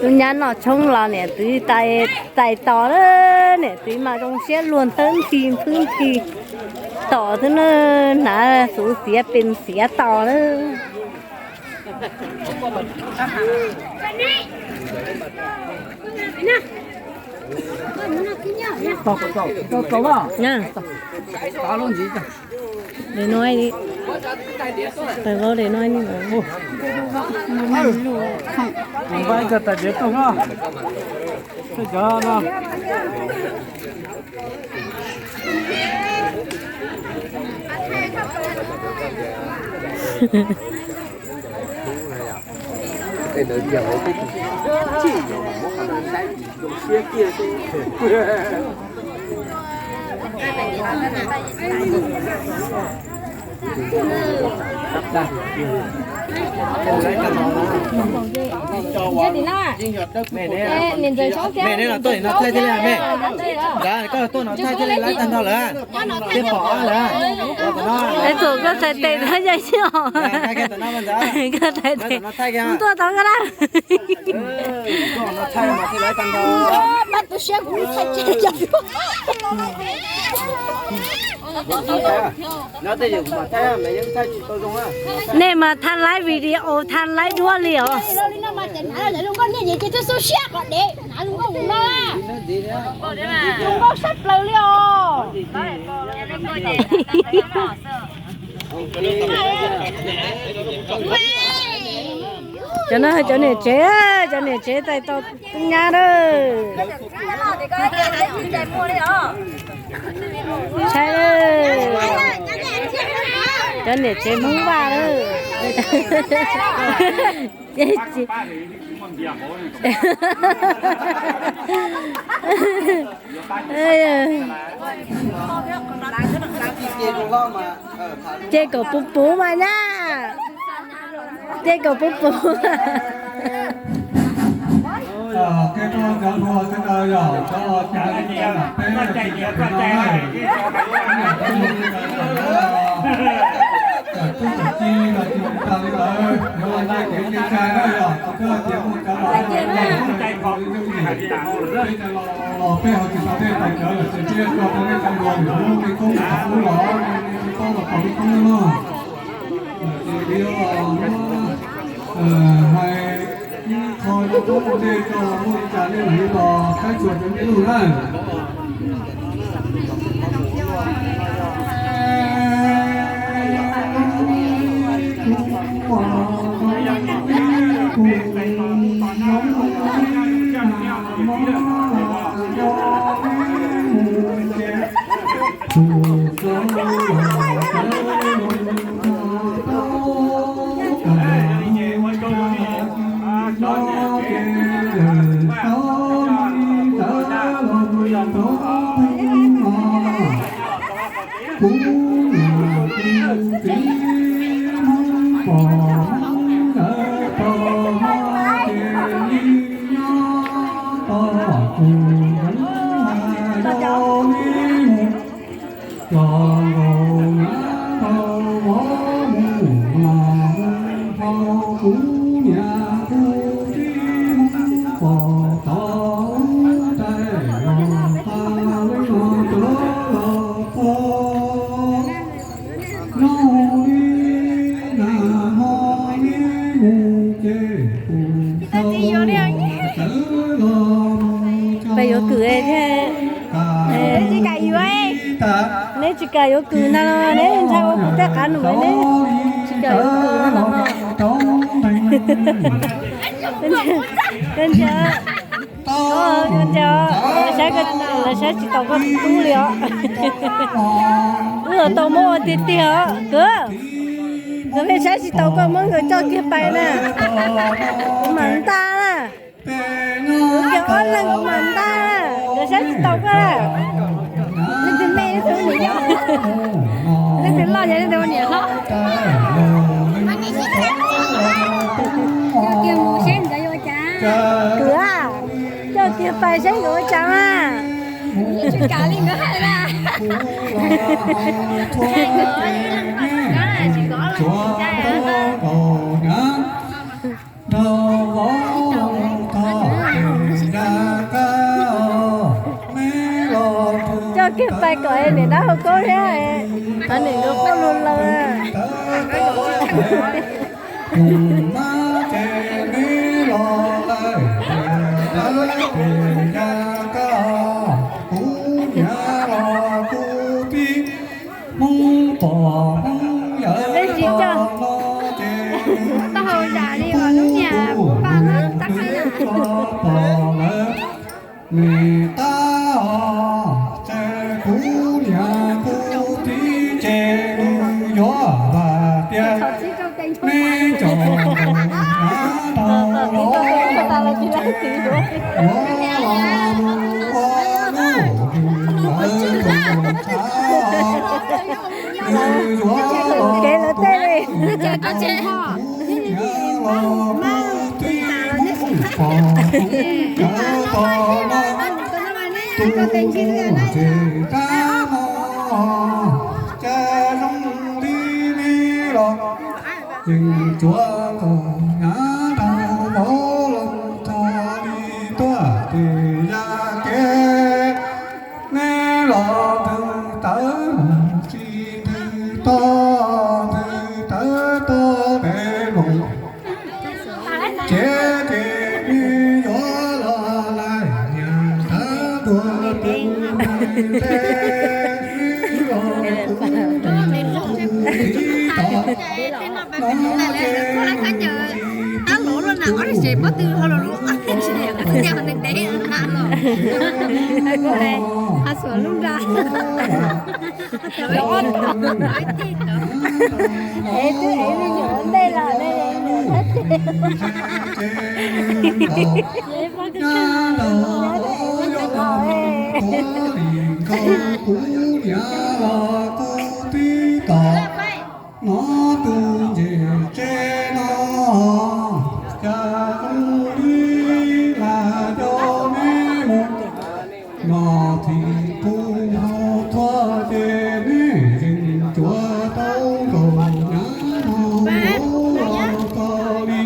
Tus nyab noj tshoob los niam txiv txais tos na, niam txiv mas zoo siab luag nthawb nthi nthwb nthi tos xwb na, hnav xuv xiav pes xiav tos na. Daim no, pais vau daim no. Mej, neb los tuaj no thaij thiaj li mej. Nrad koj tuaj no thaij thiaj li laib tag nrho lawm. Thiab pom lawm. Thaum koj txhais tes no yog ib os. Koj txhais tes, tuaj tod koj na. Nej mas thaij laib video thaij laib duab li os. Cov no cov niam tsev, cov niam tsev txais tos tub nyab na. Ntshai, cov niam tsev Hmoob Vaj na. Ces kom puv puv mas nyab. Ces kom puv puv. Peb cov hluas sawv daws yog cov los cav li cas los peb tsis cav pem no na. Tub Txawm Ci los tsis tag li ntawd, yuav los nce kev nce tshaj na yog tsis koj tias muaj cov los peb cov los peb ho tsis tau tej tais cawv lawm ces peb tso rau nej cov hluas yuav lub me koob kom ub los nej tsis paub los kom me koob no. Ces yuav hais ib qho zoo koob ua ntej tso, muaj li cas nej mam li los saib xyuas cov me lug na. Kuv niam kuv txiv Hmoob pom Hmoob ntawd tau hmab ces li nyob tau kuv ntawd mas yog li mus txog nkaus nyav tau vov mus los mus hau kuv niam kuv txiv Hmoob pom tau ub tais los tas li los cov los pom. Nyob li na ho li mus ces kuv tau sawv los mus tso. Peb yuav kwm thiab. Neb tsis kam yuav kwm ntag los neb ntshai ua kuv tej qav num neb tsis kam yuav kwm ntag los ho. Koj ntsia, koj ntsia, lawv saib tsis taus koj tus tub li os. Wb los tau muab ua tiag tiag os kwv. Nkawd pheej saib tsis taus koj muab nkawd coj kiag pais na. Kuv mam ntaj na. Kuv cov ob leeg kuv mam ntaj na. Nkawd saib tsis taus koj na. Leej twg me leej twg ua niam yau. Leej twg loj ces leej twg ua niam hlob. Coj kiag mus seb nkawd yuav ua cas. Kuv coj kiag pais seb nkawd ua cas mas. Tsis kav li nkawd hais na. Tsis kov los tsis ntshai. Coj kiag pais kom niam dab hau koob thiab, niam nkawd quaj lug laws. Peb tsis coj taub hau zam li os, lub niag paj no tab qhaib na. Nws tab os, ces kuv niam kuv txiv ces nws yuav vam tias neb cov nab tau los ces yuav los mus ua luj tus lawv tus tshav, nws yuav los tus kuv niam los kuv txiv mus pom kuv cawv pom no. Tus mus ces rab no cas zoo li ne los, yeej tsuav nkaus nab nrog vauv los txog li tuaj ces ya kev. Neb los ntws tawv mas tsis ntws toj, ntws tawv toj ntev loo. Ces ces nws yuav los lawm, niam tab tuag tus neeg ntshe nws los kuv tus txiv tom no ces nws tsis tu tus Es twb ev me nyuam ua ntej los ne, es poj kab kab los ne, ua li nkauj kuv niam los kuv tib tom no tus ntsej tsev no, cas zoo li lam yog neb mus no, txij kuv ho txog ces neb yeej tsuav tau nkaus nab nrog vauv los txog li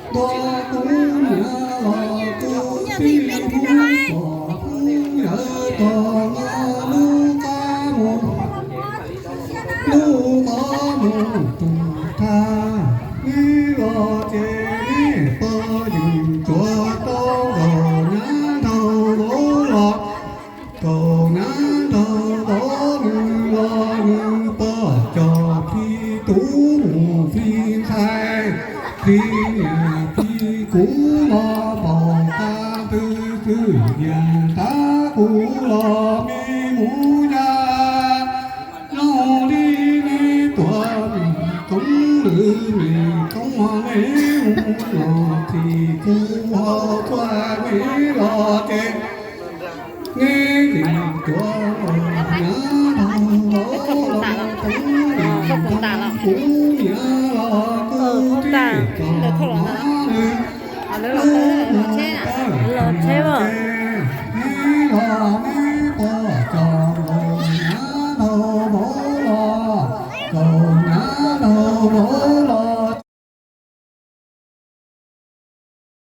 ntua kuv niam los kuv tib hnub pom kuv yawg tog no lub qab mus, lub qab mus tus thaj neb los ces neb pog yeej tsuav tau nkaus nab nrog vauv los. Nkaus nab nrog vauv nws los nws pog coj phij tub mus phij ntxhais, phij niam phij kuv los npaum qab twg xwb, niam tab kuv los me mus ya. Zoo li neb tuav me koob lwm me koob, neb mus los txij kuv ho txog neb los ces neb yeej tsuav nkaus nab nrog vauv los, kuv niam los kuv tib tom no nws lub mus tab los tsheb, neb los neb pog coj nkaus nab nrog vauv los, nkaus nab nrog vauv